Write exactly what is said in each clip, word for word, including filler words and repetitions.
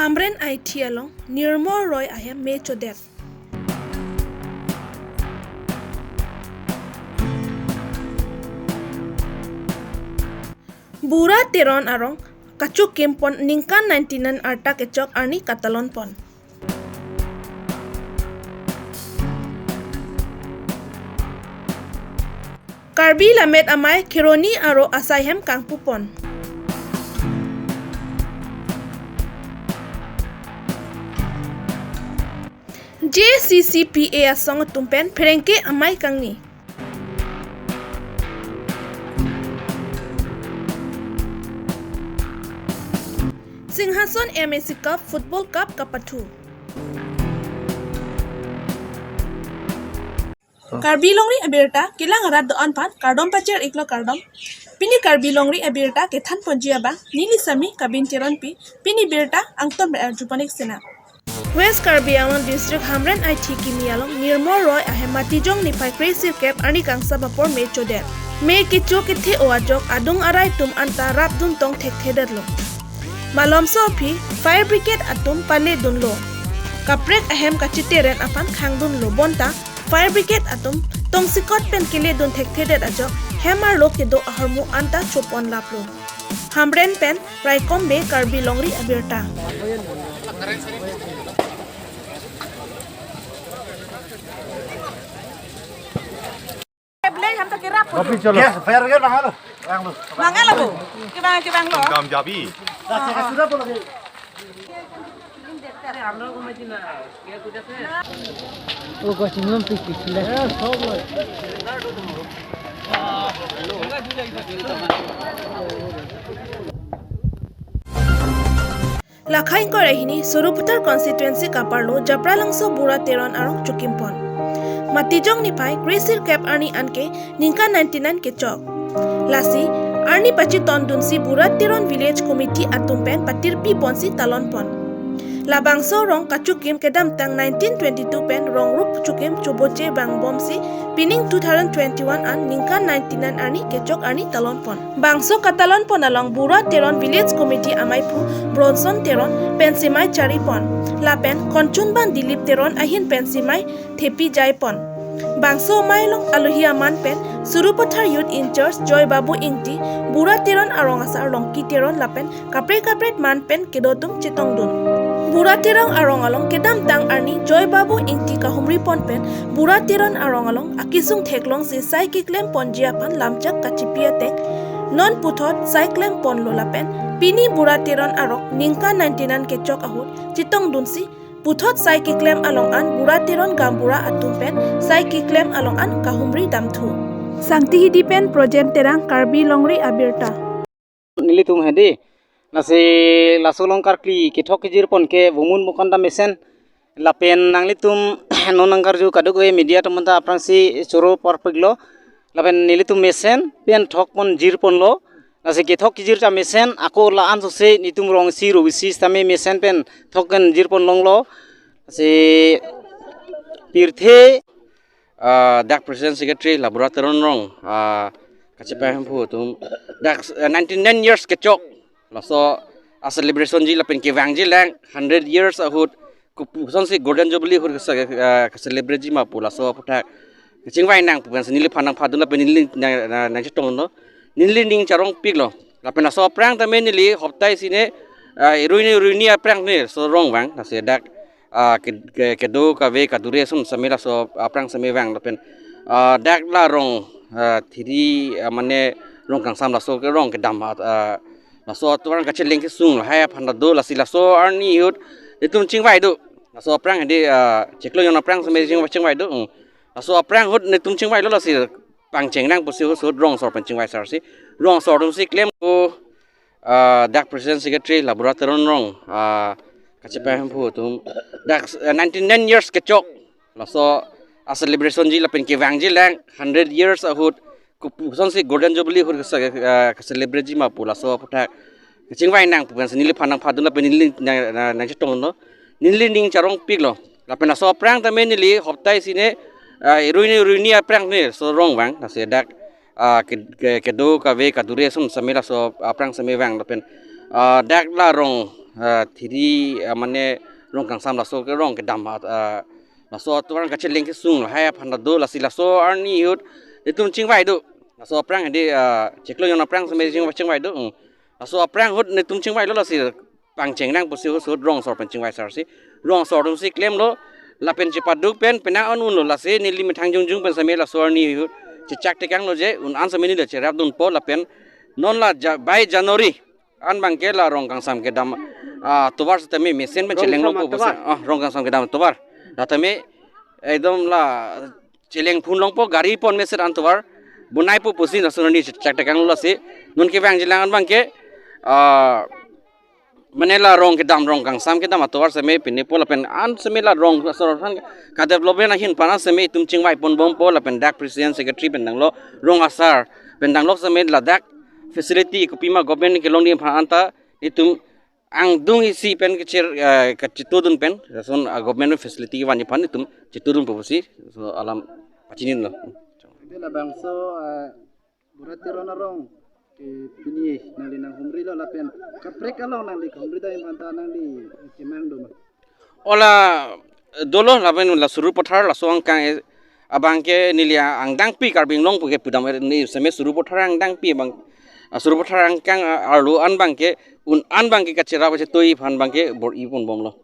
Hamren Athi along Nirmol Roy ahem me chodet. Bura Teron arong kachokim pon ningkan ninety-nine arta kechok arni katalon pon. Karbi Lammet Amei Kheroni aro asai hem kangpu pon. J C C P A asong atum pen pherangke amei kangni. Singhason M A C Cup Football Cup kapathu. Karbi Longri abirta kelang arat do-an aphan kardom pacher iklo kardom. Pini Karbi Longri abirta kethan ponji abang neli Sami Kabin Teronpi, pini birta angton ber arjupanik sena. West Karbi Anglong District Hamren Athi kimi along Nirmol Roy ahem Matijong niphai kre sirkep arni kangsam apor me chodet. Me kecho kethe-o ajok adung arai atum anta rapdun tong thekthedetlo. Malomso aphi fire brigade atum pale dunlo. Kaprek ahem kachiteren aphan khangdunlo bonta fire brigade atum tongsekot pen kele dun thekthedet ajok hem arlo kedo ahormu anta chopon laplo. Hamren pen Raikom Bey, Karbi Longri abirta. Yes, fire brigade bang alo. Bang alo. Bang alo, Bu. Kibang, kibang lo. Dam jabi. Lakha ingkoi ra hini Sarupathar constituency kaparlo Japralangso Bura Teron arong chokim pon. Matijong niphai kre sirkep arni anke ningkan ninety-nine kechok. Lasi arni pachetondunsi Bura Teron Village Committee atum pen patirpi ponsi talon pon. Labangso rong kachokim kedamtang nineteen twenty-two pen rong rup chokim choboche vangbomsi pining two thousand twenty-one an ningkan ninety-nine arni kechok arni talon pon. Bangso katalon pon along Bura Teron Village Committee ameiphu Bronson Teron pensi mei chari pon. Lapen konchunbang Dilip Teron ahin pensi mei thepi jai pon. Bangso amei along alohi aman pen Sarupathar Youth in-charge Joy Babu Ingti, Bura Teron arong asar Longki Teron lapen kaprek kaprek man pen kedo atum chetongdun. Bura Teron arong along kedamtang arni Joy Babu Ingti kahumri pon pen Bura Teron arong along akesung theklongsi sai keklem ponji aphan lamchak kachipi ateng non puthot sai klem ponlo lapen pini Bura Teron arong ningkan ninety-nine kechok ahut chetongdunsi puthot sai keklem along an Bura Teron gaonbura atum pen sai keklem along an kahumri damthu. Sangti Hidi pen Projen Terang, Karbi Longri abirta. Nelitum hedi. Lasi laso along karkli kethok kejir pon ke vomun mokan dam mesen. Lapen nanglitum non nangkarju kadokave media atum anta aphrangsi choro parpiklo. Lapen nelitum mesen pen thok pon jir ponlo. Lasi kethok kejir ta mesen ako la-an sose netum rong isi ro isi sitame mesen pen thok pen jir pon longlo. Lasi pirthe ah, dak President Secretary la Bura Teron arong, ah, kachepahemphu atum dak, eh, ninety-nine years kechok. Laso a-celebration ji lapen kevangji lang hundred years ahut kopuson si Golden Jubilee ahut kesa-, ah, ke-celebrate ji ma pu laso aphuthak kachingvai nang pu pensi neliphan nangphadun lapen neli nang, nang, nangchetonglo. Neli ning charongpiklo. Lapen laso aphrang tame neli hoptai sine, ah, irui ni irui ni aphrang ne so rong vang. Lasi dak ah, ke, ke, kedo kave kadure sum same laso aphrang same vang lapen, ah, dak la rong, ah, thiri, ah, mane rong kangsam laso ke rong kedam, ah, laso atuan kacheleng kesung lahai aphan ta do lasi laso arni ahut netum chingvai do. Laso aphrang hedi, ah, chiklo jon aphrang same ching, chingvai do. Hmm. Laso aphrang ahut netum chingvailo lasi pangcheng nang pusi ahut ahut rong asor pen chingvai sarsi. Rong asor atumsi klem ko ah, dak President Secretary la Bura Teron arong, ah, kachepahemphu atum dak, eh, ninety-nine years kechok. Laso a-celebration ji lapen kevangji lang hundred years ahut kopuson si Golden Jubilee ahut kesa-, ah, ke-celebrate ji ma pu laso aphuthak kachingvai nang pu pensi neliphan nangphadun lapen neli nang, nang, nangchetonglo. Neli ning charongpiklo. Lapen laso aphrang tame neli hoptai sine, ah, irui ni irui ni aphrang ne so rong vang. Lasi dak ah, ke, ke, kedo kave kadure sum same laso aphrang same vang lapen, ah, dak la rong, ah, thiri, ah, mane Rongkangsam laso ke rong kedam, ah, laso atovar kacheleng kesung lahai aphan ta do, lasi laso arni ahut netum chingvai do. Laso aphrang hedi, ah, chiklo jon aphrang seme ching-, chingvai do. Hmm. Laso aphrang ahut netum chingvailo, lasi pangcheng nang pusi ahut ahut rong asor pen chingvai sar si. Rong asor atum si klemlo, lapen chepaduk pen penang an unlo, lasi neli methang jongjong pen seme laso arni ahut chechak tekanglo je, un an seme neli cherapdunpo, lapen non la ja-, by January an abangke la Rongkangsam kedam, ah, tovar setame mesen pen chelenglo Rongkangsam po pusi. Tovar. Ah, Rongkangsam kedam tovar. La tame ekdom la cheleng phun longpo, gari pon mesen an tovar. Bunai po pusi laso arni chechak tekanglo, lasi non kevangjilang an abangke, ah, mane la rong kedam, Rongkangsam kedam atovar seme pine po lapen an seme la rong asor aphan kadevelopment ahin aphan an seme itum chingvai ponbompo, lapen dak president secretary pen tanglo, rong asar pen tanglo seme ladak facility kopima government kelongji aphan anta itum angdung isi pen kechir, eh, kachetudun pen, lason, ah, government facility vanji aphan itum chetudunpo pusi, laso alam pachininlo. Ante labangso, ah, Bura Teron arong ke pini nangli nanghumrilo lapen kaprek along nangli kahumri dam aphan ta nangli kemang do ma? Ola dolo, lapen la Sarupathar laso angkang, eh, abangke neli angdengpi Karbi Anglong pu ke pudam, eh, ne seme Sarupathar angdengpi abang, ah, Sarupathar angkang, ah, arlo an abangke un an abangke kacherap kachetui aphan abangke bor-i ponbomlo.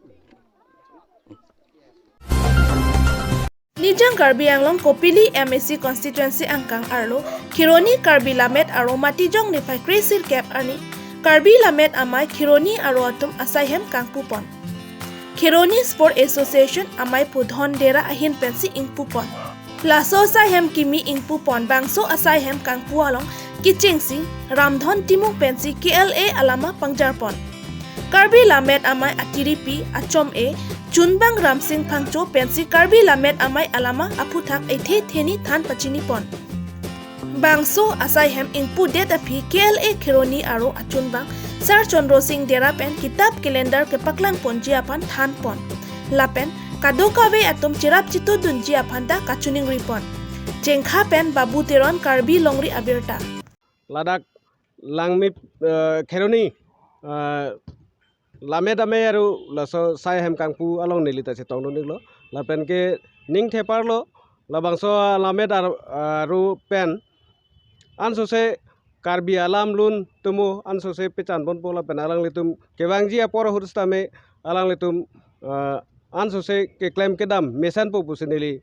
Nijang Karbi Anglong Kopili M A C constituency angkang arlo Kheroni Karbi Lammet arlo Matijong niphai kre-sirkep arni Karbi Lammet Amei Kheroni arlo atum asai hem kangpupon. Kheroni Sport Association Amei Pudhon Dera ahin pensi ingpupon. Laso asai hem kimi ingpupon, bangso asai hem kangpu along kechengsi Ramdhon Timung pensi K L A alama pangjarpon. Karbi Lammet Amei atiripi achom-e Chunbang Ramsing Phangcho pensi Karbi Lammet Amei alama aphuthak ethe theni than pachinipon. Bangso asai hem ingpudet aphi K L A Kheroni arlo achunbang Sar Chandra Sing Dera pen kitap calendar kepaklangponji aphan thanpon. Lapen kadokave atum cherap chetudunji aphan ta kachiningripon. Chengkha pen Babu Teron, Karbi Longri Abirta. Ladak Langmip, eh, Kheroni, eh, Lammet Amei arlo laso asai hem kangpu along neli ta chetongdun-iklo. Lapen ke ning theparlo, labangso Lammet ar-, arlo pen ansose Karbi alam lun tumo ansose pechan ponpo lapen alanglitum kevangji apor ahut setame alanglitum, eh, ansose keklem kedam mesenpo pusi neli,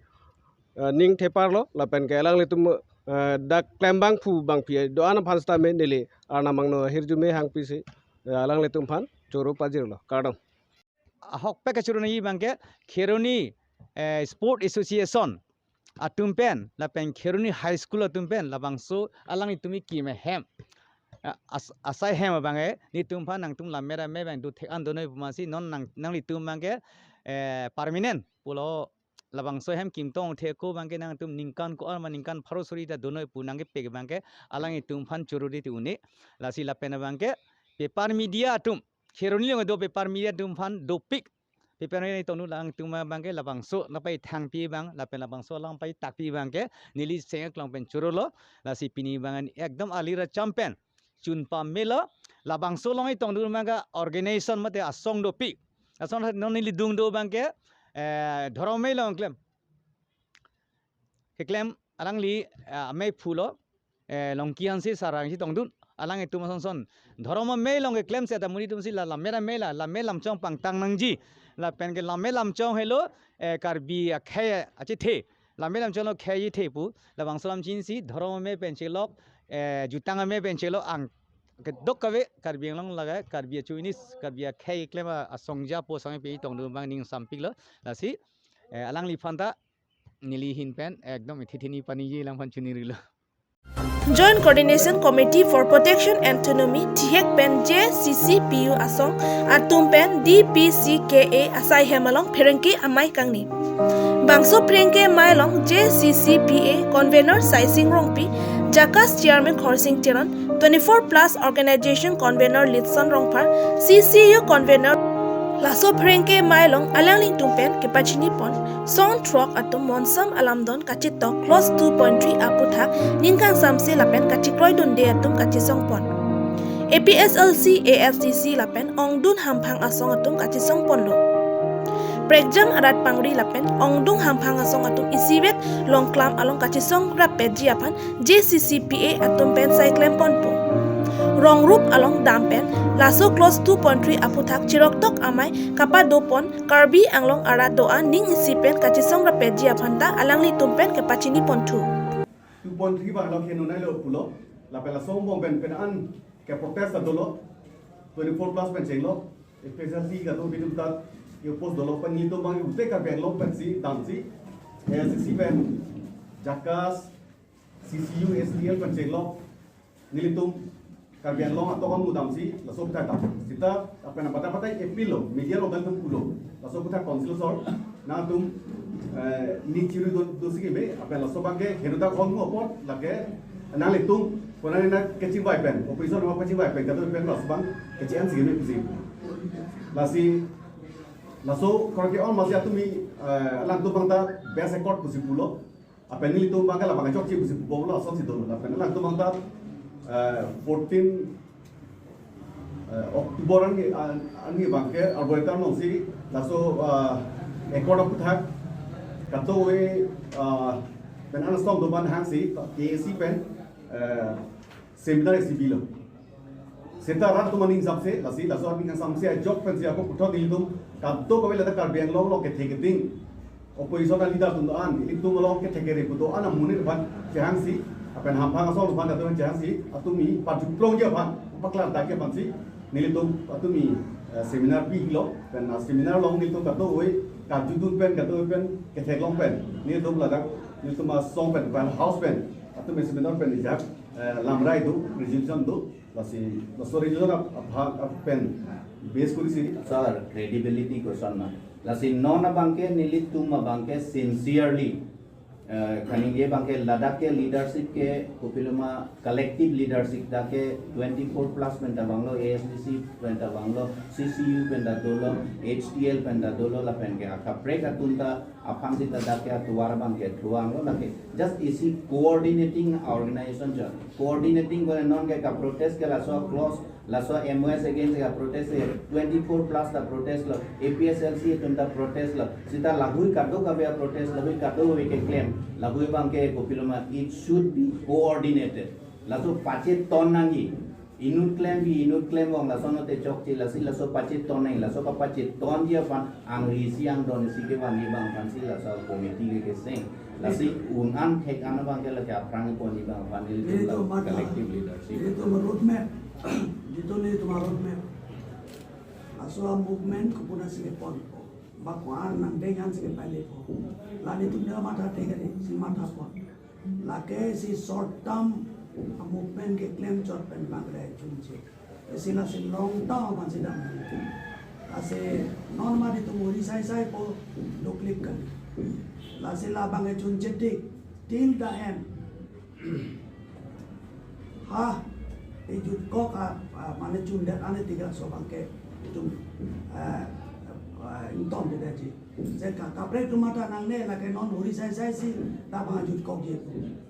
eh, ning theparlo, lapen ke alanglitum, eh, dak klembangphu bangpi do-an aphan setame neli Arnam angno ahirjume hangpisi, eh, alanglitum aphan choro pajirlo. Kardom. Ahokpet kachoro nangji abangke Kheroni, eh, Sport Association atum pen lapen Kheroni High School atum pen labangso alanglitum kimi hem, ah, as-, asai hem abangke nelitum aphan nangtum Lammet Amei abang do thek-an donoi pu amatsi non nang, nanglitum abangke, eh, permanent pulo labangso hem kimtong thek-o abangke nangtum ningkan ko-an ma ningkan pharo suri ta donoi pu nangkepek abangke alanglitum aphan choro diti un-e. Lasi lapen abangke paper media atum, Kheroni along do paper media atum aphan dopik. Paper media tongdun alangtum abangke labangso lapai thangpi abang, lapen labangso alam pai takpi abangke neli seng aklong pen chorolo. Lasi pini abang ekdom alir acham pen chun pamelo, labangso along tongdun abangke organization mate asong dopik. Asong non neli dung do abangke, eh, Dhorom Amei along klem. Keklem alangli, eh, amei phulo, eh, Longki Hanse sar angsi tongdun. Alanglitum asonson Dhorom Amei along keklem seta monit atumsi la Lammet Amei la, Lammet Lamchong pangtang nangji. Lapen ke Lammet Lamchong helo, eh, Karbi akhei achethe. Lammet Lamchong lo khei chethe pu. Labangso alam chinisi Dhorom Amei pen chelok, eh, Jutang Amei pen chelok ang kedok kave Karbi Anglong laga Karbi achuinis, Karbi akhei klem asongja po sangpi tongdun abang ning sampiklo. Lasi, eh, alangliphan ta neli ahin pen ekdom ethe theni paniji alangphan chiningrilo. Joint Coordination Committee for Protection and Autonomy, thihek pen J C C P U asong atum pen D P C K A asai hem along pherangke amei kangni. Bangso pherangke amei along J C C P A convener Saising Rongpi, JACAS chairman Khorsing Teron, twenty-four plus organization convener Litson Rongphar, C C U convener. Laso pherangke amei along alanglitum pen kepachinipon, song throk atum monsam alamdon kachetok clause two point three aphuthak ning kangsamse lapen kachekroidunde atum kachesongpon. A P S L C, A S D C lapen ongdung hamphang asong atum kachisong ponlo. Prekjam arat pangri lapen ongdung hamphang asong atum isivet Longklam along kachisong rappetji aphan J C C P A atum pen sai klem ponpo. Rongrup along dam pen laso clause two point three aphuthak chiroktok amei kapado pon Karbi Anglong arat do-an ning isi pen kachisong rappetji aphan ta alanglitum pen kepachini ponthu. Two point three bang lo kheno nai lo pulo. Lapen laso angbong pen pen an ke protest ta dolo. Twenty four plus pen chenglo. A P S L C kadokave atum ta ke oppose dolo, pen nelitum bang ute Karbi Anglong pensi damsi, A S D C pen, JACAS, C C U, S T L pen chenglo. Nelitum Karbi Anglong atok amu damsi laso aphuthak dam. Seta lapen abatai batai appeal lo, media lo dan tum pulo. Laso aphuthak council asor nangtum, eh, ni chiri do do sigi me, lapen laso abangke kheno ta khon mo apot lake nanglitum konane na kachingvai pen, opposition ma kachingvai pen, kadokave pen laso abang kachi-an sigi me pusi. Lasi laso korte on masi atumi, eh, alangtum abang ta best accord pusi pulo. Lapen nelitum abangke labang chokche pusi pupo lo asonsi dolo. Lapen alangtum abang ta, eh, fourteen, eh, October arni, an-, arni abangke Arboretum alongsi laso, eh, accord aphuthak kadokave, eh, pen an asong do-an hangsi K A C pen, eh, seminar isi pilo. Seta rat atum aning hisap se, lasi laso aning hisap se ajok pensi ako puthot nelitum kadokave ladak Karbi Anglong along kethe keding opposition a leader atum do-an, ilitum along kethe kere pu do-an amonit aphan chehangsi, lapen hamphang asong aphan kadokave chehangsi, atumi pajutplongji aphan, paklardakji aphansi nelitum atumi, eh, seminar pilo. Pen, eh, seminar along nelitum kadokave karjudun pen, kadokave pen ketheklong pen nelitum ladak nelitum asong pen, pen house pen atumi seminar pen ijak, eh, lamrai do, resolution do. Lasi laso resolution ap-, apha-, ap-, pen base korisi. Sir, credibility question na. Lasi non abangke nelitum abangke sincerely, eh, kaningje abangke ladak ke leadership ke kopiloma collective leadership dak ke twenty four plus pen ta vanglo, A S D C pen ta vanglo, C C U pen ta dolo, H T L pen ta dolo, lapen ke akaprek atum ta aphan seta dak ke atovar abangke thuang lo lake. Just isi coordinating organization jo. Coordinating kone non ke ka protest ke laso clause, laso M O S against ka protest ke twenty four plus ta protest lo, A P S L C atum ta protest lo. Seta lahui kadokave protest, lahui kadokave keklem, lahui abangke kopiloma, it should be coordinated. Laso pacheton nangji. Inut klem bi, inut klem bom, laso note chokche, lasi laso pacheton nangji, laso kapachetongji aphan angri isi angdon isi kevanji abang aphansi laso committee ke keseng. Lasi un an thek an abangke lake aphrang ponji abang aphan neli, nelitum la matha, collective leadership. Nelitum roadmap, jitu nelitum roadmap. Laso movement kopi aphan si kepon, ba ko-an nangdeng an si kepale po. La nelitum dia matha thek kali, si matha pon. Lake si short term a movement keklem chot pen bang le chunche. Isi lasi long term aphan si dam. Lasi non ma nelitum uri sai sai po duklik kan. Lasi labang ke chunche tik till the end. Ha, ijutkok a, a, mane chundet an tik laso abangke itum, eh, eh, ingtondedet ji. Je ka, kaprek atum matha nangne, lake non uri sai sai si ta bang jutkokji.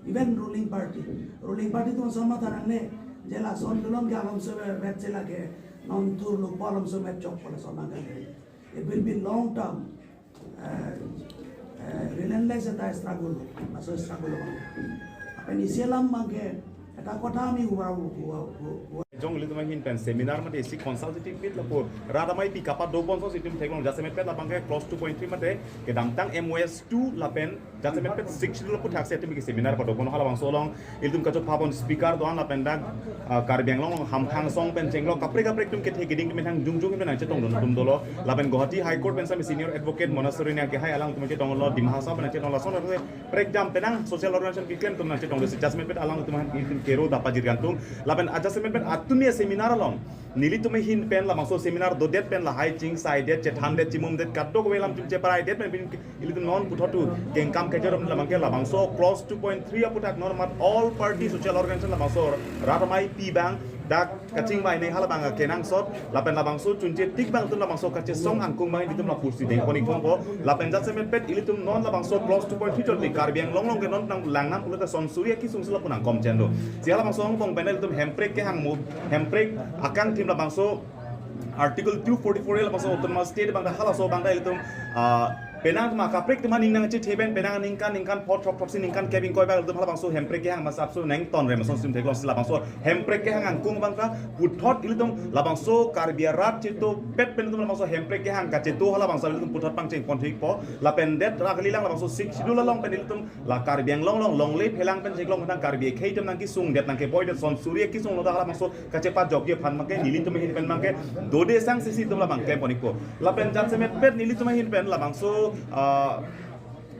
Even ruling party, ruling party atum lason matha nangne, je lason dun ke alomso vet si lake non thur lupo alomso vet chokpo lason nangne. It will be long term, eh, eh, relentless eta struggle, laso struggle abang. Lapen isi alam abangke, eta kotha ami huwa, huwa, huwa, huwa. Jong ilitum ahin pen seminar mate isi consultative meet lapu rat amei pi kapado pon asonsi itum theklong, jasemet pet labangke clause two point three mate kedamtang M O S two lapen jasemet pet six schedule aphuthak si itum ke seminar pado pon, halabangso along ilitum kachopha pon speaker do-an lapen dak, ah, Karbi Anglong along hamphang asong pen chenglo, kaprek kaprek atum kethe keding atum methang jongjong pen nangchetongdun atum dolo, lapen Guwahati High Court pen sami senior advocate Mona Sorin nangkehai, alangtum chetonglo, Dima Hasao pen nangchetonglo, lason prekjam penang social organization keklem atum nangchetonglo, si jasemet pet alangtum han itum kero dapa jirgan tung. Lapen ajasemet pet atumi seminar along nelitum ahin pen labangso seminar dodet pen lahai chingsaidet, chethandet, chimumdet, kadokave alam atum cheparaidet pen, pen ilitum non puthot tu kengkam kejarom labangke labangso clause two point three aphuthak non mat all party social organization labangso rat amei pi abang dak kachingvai ne halabang kenangsot, lapen labangso chunche tik abang atum labangso kachesong angkung abang ilitum lapusi dengpon-ik ponpo, lapen jasemet pet ilitum non labangso clause two point three chot le Karbi Anglong along ke non nanglang nang pulote son suri akesung si lapu nangkom chen do. Si halabangso angbong pen ilitum hemprek kehang mo, hemprek akangthim labangso Article two forty-four A labangso autonomous state abang ta halaso abang ta ilitum, ah, penang atum akaprek atum aning nangchethe pen penang aningkan, ningkan phongo throk throksi ningkan kep ingkoi abang ilitum halabangso hemprek kehang masapso nangtonrem ason sim theklong si labangso hemprek kehang angkung abang ta puthot ilitum labangso Karbi arat chetopet pen ilitum labangso hemprek kehang kacheto halabangso ilitum puthot pangchengpon thikpo, lapen det ra kalilang labangso Sixth Schedule along pen ilitum la Karbi Anglong along longle phelang pen cheklong tang Karbi akhei atum nangkesung det nangkeboi det son suri akesung lo ta halabangso kachepajokji aphan abang ke nelitum ahin pen abang ke dode sang sisi atum labang klempon-ikpo. Lapen jasemet pet nelitum ahin pen labangso, ah,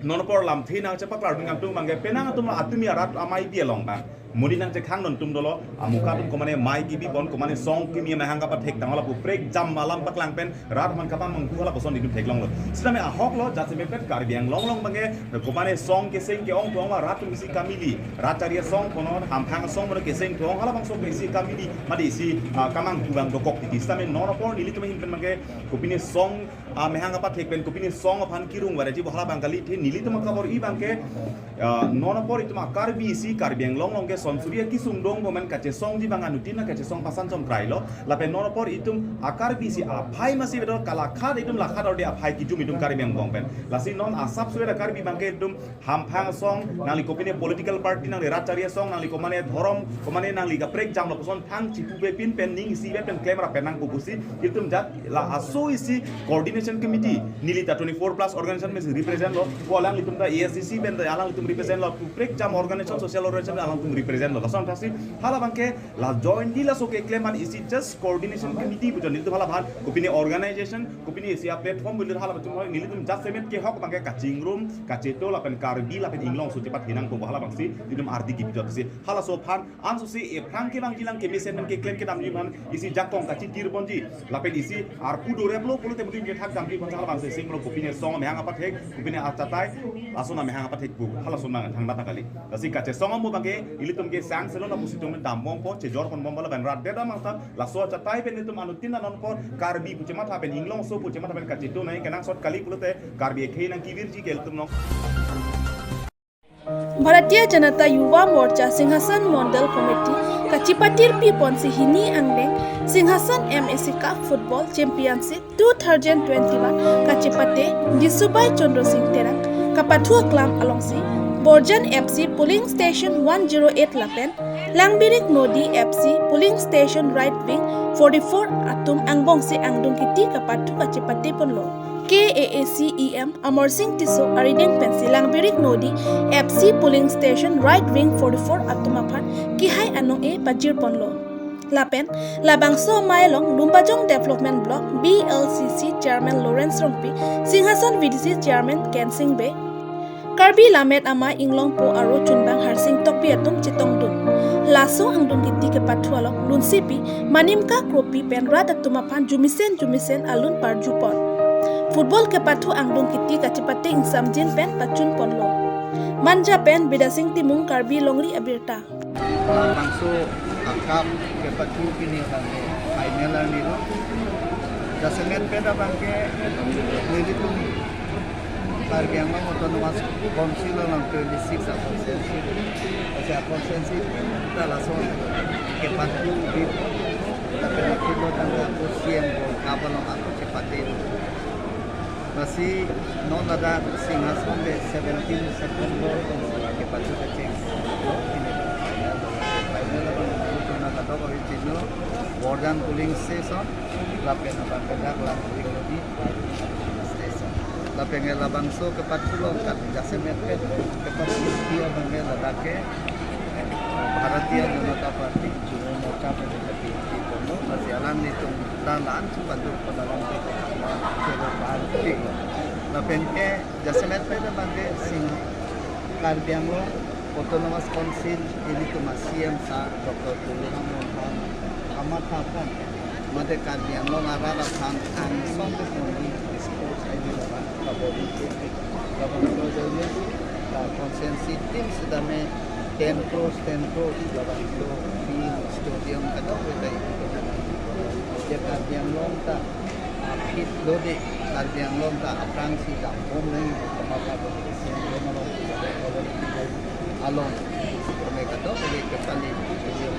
non apor lamthe nangchepaklar dun atum abang ke penang atum la atumi arat amei bi along abang monit nangchekhang non atum dolo, amuka atum komane mei kebipon, komane song kimi amahang kapathek tang lapu prekjam alam paklang pen rat man kapamanghu halapuson ilitum theklonglo. Sitame ahok lo, jasemet pet Karbi Anglong along abang ke komane song keseng ke-ong thong ma rat atum isi kamili, rat chari asong kono, hamphang asong kono keseng thong halabangso ke isi kamili, mate isi, ah, kamanghu abang dokok titi. Sitame non apor nelitum ahin pen abang ke kopine song, ah, amahang kapathek pen kopine song aphan kirung varaji bo halabang kali, the nelitum akabor-i abang ke, ah, non apor itum a-Karbi isi Karbi Anglong along ke son suri akesung dong bo man kachesongji abang anuttin nangkachesong pasan chom krai lo. Lapen non apor itum a-Karbi isi aphai masi bedo kalakhat itum lakhat orde aphai kijum itum Karbi Anglong pen. Lasi non asap suera Karbi abang ke itum hamphang asong, nangli kopine political party, nangli rat chari asong, nangli komane dhorom, komane nangli kaprek jam lapuson thang chipu be pin pen ning isi be pen klem ra pen nangpo pusi itum jat la aso isi coordination committee neli ta twenty-four plus organization pen represent lo, ko alanglitum ta A S D C pen ta alanglitum represent lo, pu prekjam organization, social organization alangtum represent lo. Lason thasi hala abang ke la jointly laso keklem an isi just coordination committee pu jon nelitum hala aphan kopine organization, kopine isi a-platform pu hala atum hoi nelitum jasemet kehok abang ke kachingrum, kacheto lapen Karbi lapen Inglong so chepat hinang ko hala abang si nelitum ardi kipijot si halaso aphan anso si ephrang kevangji lang kemesen pen keklem kedamji aphan isi jakong kachitir ponji lapen isi arpu dorep lo pulote mutin kethak damji aphan hala abang si sing lo kopine song amahang kapathek, kopine achatai, lason amahang kapathek pu halason abang thangta kali. Lasi kachesong amo abang ke ilitum ke sang selo lapusi itum dambompo, chejorponbom lapen rat det amang ta laso achatai pen itum anuttin non apor Karbi pu chematha pen Inglong so pu chematha pen kacheto nai kenangsot kali pulote Karbi akhei nangkevirji ke ilitum long. Bharatiya Janata Yuva Morcha Singhasan Mondal Committee kachipatirpi ponsi hini angdeng Singhasan M A C Cup Football Championship two thousand twenty-one kachepate Jisubai Chandra Singh Terang kapathu aklam alongsi Borjan F C polling station one zero eight lapen Langbirik Nodi F C polling station right wing forty-four atum angbongsi angdung kiti kapathu kachepate ponlo. K A A C E M Amarsing Tisso arideng pensi Langbirik Nodi F C polling station right wing forty-four atum aphan kehai anong-e pajir ponlo. Lapen labangso amei along Lumbajong Development Block B L C C Chairman Lawrence Rongpi, Singhasan V D C Chairman Kensing Bey, Karbi Lammet Amei Inglongpo aro chunbang Harsing Tokbi atum chetongdun. Laso angdung kiti kepathu along lunsipi Manimka Kropi pen rat atum aphan jumisen jumisen alun parjupon. Football kepathu angdung kiti kachepate ingsamjin pen pachunponlo. Manja pen Bidasing Timung, Karbi Longri Abirta. Labangso a-cup kepathu pini abang ke final arni lo. Jasemet pet abang ke nelitum Karbi Anglong Autonomous Council along twenty-six a-constituency. Kasi a-constituency ta lason kepathu di, tapi nanti lo tanggal C M ko kapan lo aku cepat di. Lasi non ladak Singhasan de seventeen September kepathu kacheng. Final abang itu na kadok abang chino Borjan polling station lapen abang kedak Langbirik Nodi station. Lapen labangso kepathu lo kat jasemet pet kepathu dia abang ladak ke Bharatiya Janata Party Yuva Morcha pen kepathu kono lasi alanglitum ta la-an si bantu padalam ke choro party. Lapen ke jasemet pet abang ke Sing Karbi Anglong Autonomous Council ilitum a-C M sir Doctor Tuliram Ronghang amat aphan mate Karbi Anglong arat aphan angsong ke kondi sports ini laban kabodi ke laban so jauh ya constituency team sedame ten crores, ten crores laban so fee Stadium kadokave ta itum. Je Karbi Anglong ta, ah, phit lo de, Karbi Anglong ta aphrangsi dambom nang, koma pa bo sen lo ma lo, along, kome kadokave kepali, stadium,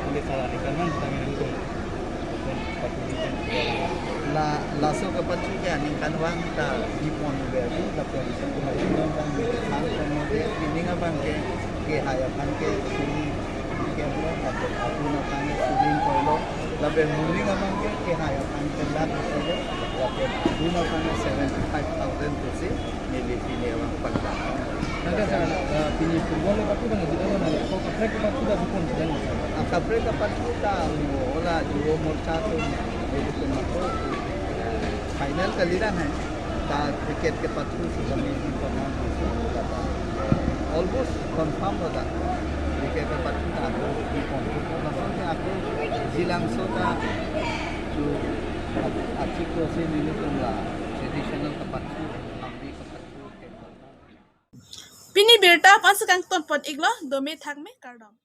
Kuli sara ni kan man kami nangtum. La, laso kapathu ke aningkanvang ta bipon ber tu, lapen sungkuh hari nong kan bipon kan mo de, pining abang ke, kehai aphan ke, suri, ke mo, lapen adun aphan ke, suri koilo, lapen moning abang ke, kehai aphan ke, lakh koilo, lapen adun aphan ke, seventy five thousand pusi, neli pini abang pagda. Nangke sa, ah, pini football le pathu bang, jita bang, ako kaprek pathu dak bipon sedang. Ah, kaprek kapathu ta, mo, ola, juo morcha atum, itum ako, final kali dan hai. Ta cricket kapathu si kami di pernah di almost confirm lo ta. Cricket kapathu ta ako bipon. Lapen ke ako Jilangso ta, tu, achiklo si nelitum la traditional kapathu, ambi kapathu, ke. Pini birta aphansi kangton pon iklo, dome thakme, kardom.